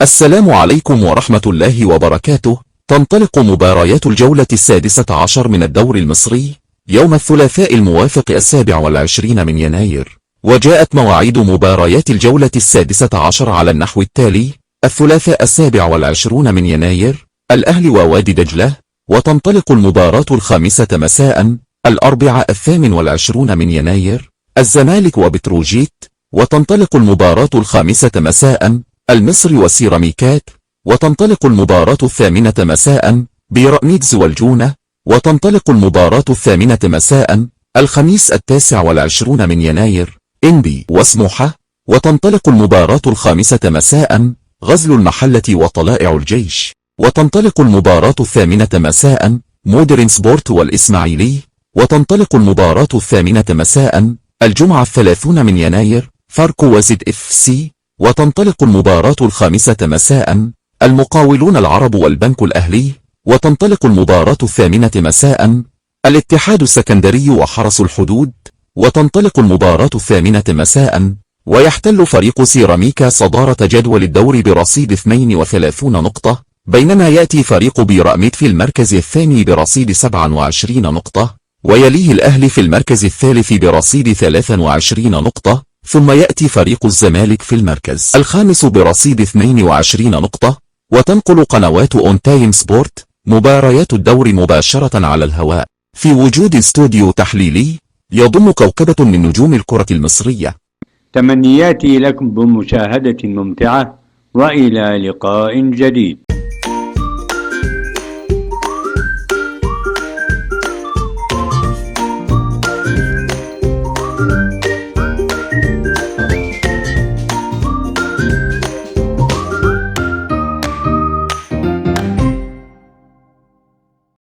السلام عليكم ورحمة الله وبركاته. تنطلق مباريات الجولة 16 من الدوري المصري يوم الثلاثاء الموافق 27 من يناير. وجاءت مواعيد مباريات الجولة 16 على النحو التالي: الثلاثاء 27 من يناير، الأهلي ووادي دجلة، وتنطلق المباراة 5 مساء. الأربعاء 28 من يناير، الزمالك وبتروجيت، وتنطلق المباراة 5 مساء. المصري وسيراميكات، وتنطلق المباراة 8 مساء. بيراميدز والجونة، وتنطلق المباراة 8 مساء. الخميس 29 من يناير، إنبي وسموحة، وتنطلق المباراة 5 مساء. غزل المحلة وطلائع الجيش، وتنطلق المباراة 8 مساء. مودرن سبورت والإسماعيلي، وتنطلق المباراة 8 مساء. الجمعة 30 من يناير، فاركو وزد FC، وتنطلق المباراة 5 مساء. المقاولون العرب والبنك الأهلي، وتنطلق المباراة 8 مساء. الاتحاد السكندري وحرس الحدود، وتنطلق المباراة 8 مساء. ويحتل فريق سيراميكا صدارة جدول الدوري برصيد 32 نقطة، بينما يأتي فريق بيراميد في المركز الثاني برصيد 27 نقطة، ويليه الأهلي في المركز الثالث برصيد 23 نقطة، ثم يأتي فريق الزمالك في المركز الخامس برصيد 22 نقطة. وتنقل قنوات ON Time Sport مباريات الدوري مباشرة على الهواء في وجود استوديو تحليلي يضم كوكبة من نجوم الكرة المصرية. تمنياتي لكم بمشاهدة ممتعة، وإلى لقاء جديد.